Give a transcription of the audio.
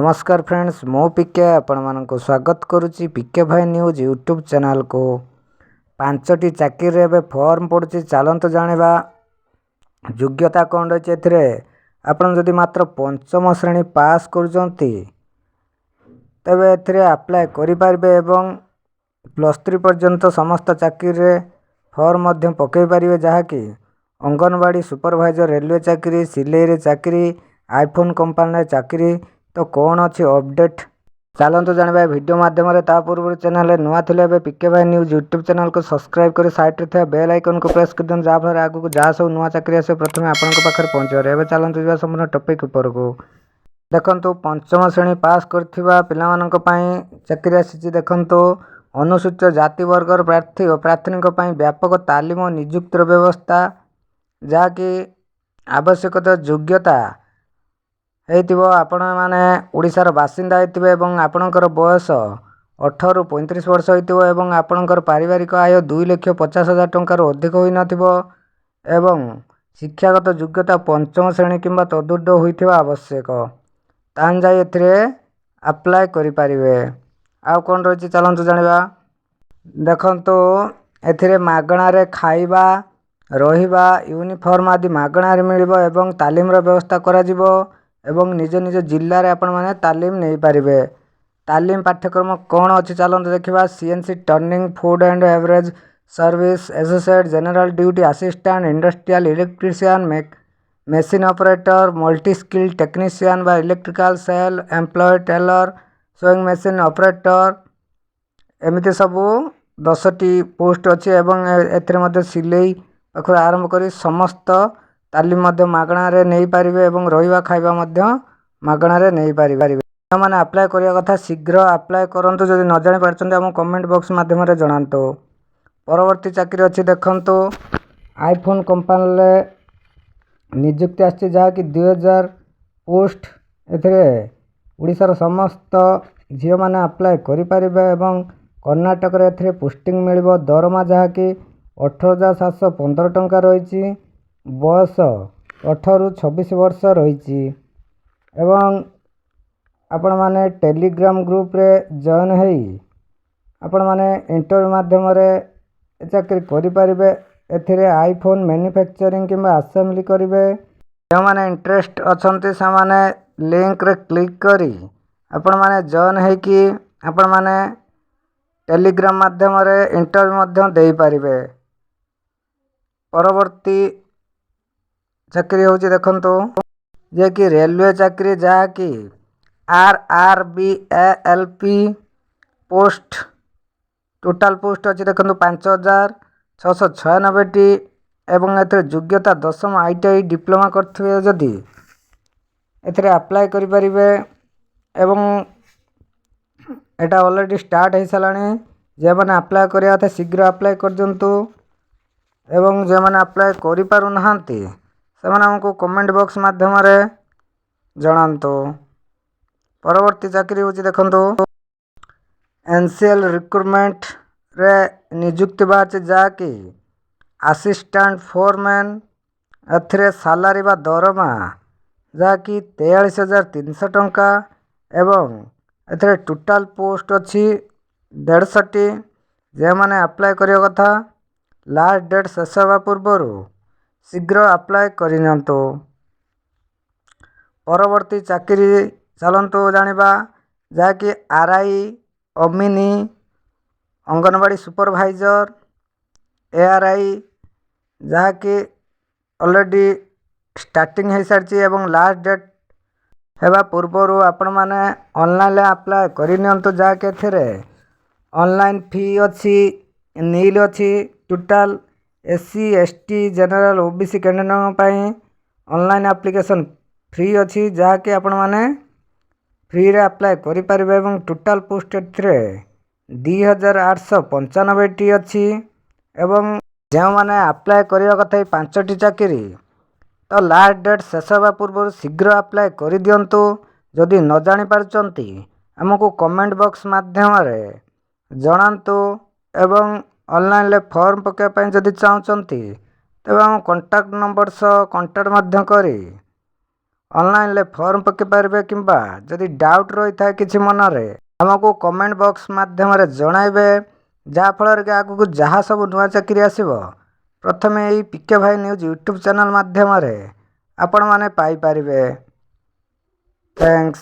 ନମସ୍କାର ଫ୍ରେଣ୍ଡସ୍, ମୁଁ ପିକେ ଆପଣମାନଙ୍କୁ ସ୍ୱାଗତ କରୁଛି ପିକେ ଭାଇ ନ୍ୟୁଜ୍ ୟୁଟ୍ୟୁବ୍ ଚ୍ୟାନେଲକୁ। ପାଞ୍ଚଟି ଚାକିରିରେ ଏବେ ଫର୍ମ ପଡ଼ୁଛି। ଚାଲନ୍ତୁ ଜାଣିବା ଯୋଗ୍ୟତା କ'ଣ ରହିଛି ଏଥିରେ। ଆପଣ ଯଦି ମାତ୍ର ପଞ୍ଚମ ଶ୍ରେଣୀ ପାସ୍ କରୁଛନ୍ତି, ତେବେ ଏଥିରେ ଆପ୍ଲାଏ କରିପାରିବେ ଏବଂ +3 ପର୍ଯ୍ୟନ୍ତ ସମସ୍ତ ଚାକିରିରେ ଫର୍ମ ମଧ୍ୟ ପକାଇ ପାରିବେ, ଯାହାକି ଅଙ୍ଗନବାଡ଼ି ସୁପରଭାଇଜର, ରେଲୱେ ଚାକିରି, ସିଲେଇରେ ଚାକିରି, ଆଇଫୋନ୍ କମ୍ପାନୀରେ ଚାକିରି। ତ କ'ଣ ଅଛି ଅପଡ଼େଟ୍, ଚାଲନ୍ତୁ ଜାଣିବା ଏ ଭିଡ଼ିଓ ମାଧ୍ୟମରେ। ତା ପୂର୍ବରୁ ଚ୍ୟାନେଲରେ ନୂଆ ଥିଲେ ଏବେ ପିକେ ଭାଇ ନ୍ୟୁଜ୍ ୟୁଟ୍ୟୁବ୍ ଚ୍ୟାନେଲକୁ ସବସ୍କ୍ରାଇବ୍ କରି ସାଇଡ଼୍ରେ ଥିବା ବେଲ୍ ଆଇକନ୍କୁ ପ୍ରେସ୍ କରିଦିଅନ୍ତୁ, ଯାହାଫଳରେ ଆଗକୁ ଯାହା ସବୁ ନୂଆ ଚାକିରି ଆସିବ, ପ୍ରଥମେ ଆପଣଙ୍କ ପାଖରେ ପହଞ୍ଚିପାରିବ। ଏବେ ଚାଲନ୍ତୁ ଯିବା ସମ୍ପୂର୍ଣ୍ଣ ଟପିକ୍ ଉପରକୁ। ଦେଖନ୍ତୁ, ପଞ୍ଚମ ଶ୍ରେଣୀ ପାସ୍ କରିଥିବା ପିଲାମାନଙ୍କ ପାଇଁ ଚାକିରି ଆସିଛି। ଦେଖନ୍ତୁ, ଅନୁସୂଚିତ ଜାତି ବର୍ଗର ପ୍ରାର୍ଥୀ ଓ ପ୍ରାର୍ଥିନୀଙ୍କ ପାଇଁ ବ୍ୟାପକ ତାଲିମ ଓ ନିଯୁକ୍ତିର ବ୍ୟବସ୍ଥା, ଯାହାକି ଆବଶ୍ୟକତା ଯୋଗ୍ୟତା ହେଇଥିବ, ଆପଣମାନେ ଓଡ଼ିଶାର ବାସିନ୍ଦା ହେଇଥିବେ ଏବଂ ଆପଣଙ୍କର ବୟସ 18ରୁ 35 ବର୍ଷ ହେଇଥିବ ଏବଂ ଆପଣଙ୍କର ପାରିବାରିକ ଆୟ 2,50,000 ଟଙ୍କାରୁ ଅଧିକ ହୋଇନଥିବ ଏବଂ ଶିକ୍ଷାଗତ ଯୋଗ୍ୟତା ପଞ୍ଚମ ଶ୍ରେଣୀ କିମ୍ବା ତଦୁର୍ଦ୍ଧ୍ୱ ହୋଇଥିବା ଆବଶ୍ୟକ। ତାହେଲେ ଯାଇ ଏଥିରେ ଆପ୍ଲାଏ କରିପାରିବେ। ଆଉ କ'ଣ ରହିଛି, ଚାଲନ୍ତୁ ଜାଣିବା। ଦେଖନ୍ତୁ, ଏଥିରେ ମାଗଣାରେ ଖାଇବା, ରହିବା, ୟୁନିଫର୍ମ ଆଦି ମାଗଣାରେ ମିଳିବ ଏବଂ ତାଲିମର ବ୍ୟବସ୍ଥା କରାଯିବ ଏବଂ ନିଜ ନିଜ ଜିଲ୍ଲାରେ ଆପଣମାନେ ତାଲିମ ନେଇପାରିବେ। ତାଲିମ ପାଠ୍ୟକ୍ରମ କ'ଣ ଅଛି, ଚାଲନ୍ତୁ ଦେଖିବା। CNC turning, food and beverage service associate, general duty assistant, industrial electrician, machine operator, multi skill technician ବା electrical, self employed tailor, sewing machine operator, ଏମିତି ସବୁ 10ଟି ପୋଷ୍ଟ ଅଛି। ଏବଂ ଏଥିରେ ମଧ୍ୟ ସିଲେଇ ପାଖରୁ ଆରମ୍ଭ କରି ସମସ୍ତ ତାଲିମ ମଧ୍ୟ ମାଗଣାରେ ନେଇପାରିବେ ଏବଂ ରହିବା ଖାଇବା ମଧ୍ୟ ମାଗଣାରେ ନେଇପାରିବେ। ଯେଉଁମାନେ ଆପ୍ଲାଏ କରିବା କଥା, ଶୀଘ୍ର ଆପ୍ଲାଏ କରନ୍ତୁ। ଯଦି ନ ଜାଣିପାରୁଛନ୍ତି, ଆମ କମେଣ୍ଟ ବକ୍ସ ମାଧ୍ୟମରେ ଜଣାନ୍ତୁ। ପରବର୍ତ୍ତୀ ଚାକିରି ଅଛି, ଦେଖନ୍ତୁ, ଆଇଫୋନ୍ କମ୍ପାନୀରେ ନିଯୁକ୍ତି ଆସିଛି, ଯାହାକି 2000 ପୋଷ୍ଟ। ଏଥିରେ ଓଡ଼ିଶାର ସମସ୍ତ ଝିଅମାନେ ଆପ୍ଲାଏ କରିପାରିବେ ଏବଂ କର୍ଣ୍ଣାଟକରେ ଏଥିରେ ପୋଷ୍ଟିଂ ମିଳିବ। ଦରମା ଯାହାକି 18,715 ଟଙ୍କା ରହିଛି। ବୟସ 18ରୁ 26 ବର୍ଷ ରହିଛି ଏବଂ ଆପଣମାନେ ଟେଲିଗ୍ରାମ ଗ୍ରୁପରେ ଜଏନ୍ ହେଇ ଆପଣମାନେ ଇଣ୍ଟରଭ୍ୟୁ ମାଧ୍ୟମରେ ଏ ଚାକିରି କରିପାରିବେ। ଏଥିରେ ଆଇଫୋନ୍ ମ୍ୟାନୁଫ୍ୟାକ୍ଚରିଂ କିମ୍ବା ଆସେମ୍ବଲି କରିବେ। ଯେଉଁମାନେ ଇଣ୍ଟରେଷ୍ଟ ଅଛନ୍ତି, ସେମାନେ ଲିଙ୍କରେ କ୍ଲିକ୍ କରି ଆପଣମାନେ ଜଏନ୍ ହେଇକି ଆପଣମାନେ ଟେଲିଗ୍ରାମ ମାଧ୍ୟମରେ ଇଣ୍ଟରଭ୍ୟୁ ମଧ୍ୟ ଦେଇପାରିବେ। ପରବର୍ତ୍ତୀ ଚାକିରି ହେଉଛି, ଦେଖନ୍ତୁ, ଯିଏକି ରେଲୱେ ଚାକିରି, ଯାହାକି RRB ALP post. Total post ଅଛି, ଦେଖନ୍ତୁ, 5696ଟି ଏବଂ ଏଥିରେ ଯୋଗ୍ୟତା ଦଶମ, ITI, diploma କରିଥିବେ ଯଦି, ଏଥିରେ ଆପ୍ଲାଏ କରିପାରିବେ ଏବଂ ଏଇଟା ଅଲରେଡ଼ି ଷ୍ଟାର୍ଟ ହେଇସାରିଲାଣି। ଯେଉଁମାନେ ଆପ୍ଲାଏ କରିବା କଥା, ଶୀଘ୍ର ଆପ୍ଲାଏ କରିଦିଅନ୍ତୁ ଏବଂ ଯେଉଁମାନେ ଆପ୍ଲାଏ କରିପାରୁନାହାନ୍ତି, ସେମାନେ ଆମକୁ କମେଣ୍ଟ ବକ୍ସ ମାଧ୍ୟମରେ ଜଣାନ୍ତୁ। ପରବର୍ତ୍ତୀ ଚାକିରି ହେଉଛି, ଦେଖନ୍ତୁ, ଏନ୍ସିଏଲ୍ ରିକ୍ରୁଟମେଣ୍ଟରେ ନିଯୁକ୍ତି ବାହାରିଛି, ଯାହାକି ଆସିଷ୍ଟାଣ୍ଟ ଫୋରମ୍ୟାନ୍। ଏଥିରେ ସାଲାରୀ ବା ଦରମା ଯାହାକି 43,300 ଟଙ୍କା ଏବଂ ଏଥିରେ ଟୋଟାଲ୍ ପୋଷ୍ଟ ଅଛି 150ଟି। ଯେଉଁମାନେ ଆପ୍ଲାଏ କରିବା କଥା, ଲାଷ୍ଟ ଡେଟ୍ ଶେଷ ହେବା ପୂର୍ବରୁ ଶୀଘ୍ର ଆପ୍ଲାଏ କରିନିଅନ୍ତୁ। ପରବର୍ତ୍ତୀ ଚାକିରି ଚାଲନ୍ତୁ ଜାଣିବା, ଯାହାକି ଆର୍ I, ଅମିନ, ଅଙ୍ଗନବାଡ଼ି ସୁପରଭାଇଜର, ARI, ଯାହାକି ଅଲରେଡ଼ି ଷ୍ଟାର୍ଟିଂ ହେଇସାରିଛି ଏବଂ ଲାଷ୍ଟ ଡେଟ୍ ହେବା ପୂର୍ବରୁ ଆପଣମାନେ ଅନଲାଇନ୍ରେ ଆପ୍ଲାଏ କରିନିଅନ୍ତୁ, ଯାହାକି ଏଥିରେ ଅନଲାଇନ୍ ଫି ଅଛି, ନିଲ୍ ଅଛି। Total SC, ST, general, OBC କ୍ୟାଣ୍ଡିଡେଟ୍ଙ୍କ ପାଇଁ ଅନଲାଇନ୍ ଆପ୍ଲିକେସନ୍ ଫ୍ରି ଅଛି, ଯାହାକି ଆପଣମାନେ ଫ୍ରିରେ ଆପ୍ଲାଏ କରିପାରିବେ ଏବଂ ଟୋଟାଲ୍ ପୋଷ୍ଟ ଏଥିରେ 2895ଟି ଅଛି। ଏବଂ ଯେଉଁମାନେ ଆପ୍ଲାଏ କରିବା କଥା ଏଇ ପାଞ୍ଚଟି ଚାକିରି, ତ ଲାଷ୍ଟ ଡେଟ୍ ଶେଷ ହେବା ପୂର୍ବରୁ ଶୀଘ୍ର ଆପ୍ଲାଏ କରିଦିଅନ୍ତୁ। ଯଦି ନ ଜାଣିପାରୁଛନ୍ତି, ଆମକୁ କମେଣ୍ଟ ବକ୍ସ ମାଧ୍ୟମରେ ଜଣାନ୍ତୁ ଏବଂ ଅନଲାଇନ୍ରେ ଫର୍ମ ପକାଇବା ପାଇଁ ଯଦି ଚାହୁଁଛନ୍ତି, ତେବେ ଆମ କଣ୍ଟାକ୍ଟ ନମ୍ବର ସହ କଣ୍ଟାକ୍ଟ ମଧ୍ୟ କରି ଅନଲାଇନ୍ରେ ଫର୍ମ ପକାଇ ପାରିବେ କିମ୍ବା ଯଦି ଡାଉଟ୍ ରହିଥାଏ କିଛି ମନରେ, ଆମକୁ କମେଣ୍ଟ ବକ୍ସ ମାଧ୍ୟମରେ ଜଣାଇବେ, ଯାହାଫଳରେ କି ଆଗକୁ ଯାହା ସବୁ ନୂଆ ଚାକିରି ଆସିବ, ପ୍ରଥମେ ଏଇ ପିକେ ଭାଇ ନ୍ୟୁଜ୍ ୟୁଟ୍ୟୁବ୍ ଚ୍ୟାନେଲ୍ ମାଧ୍ୟମରେ ଆପଣମାନେ ପାଇପାରିବେ। Thanks.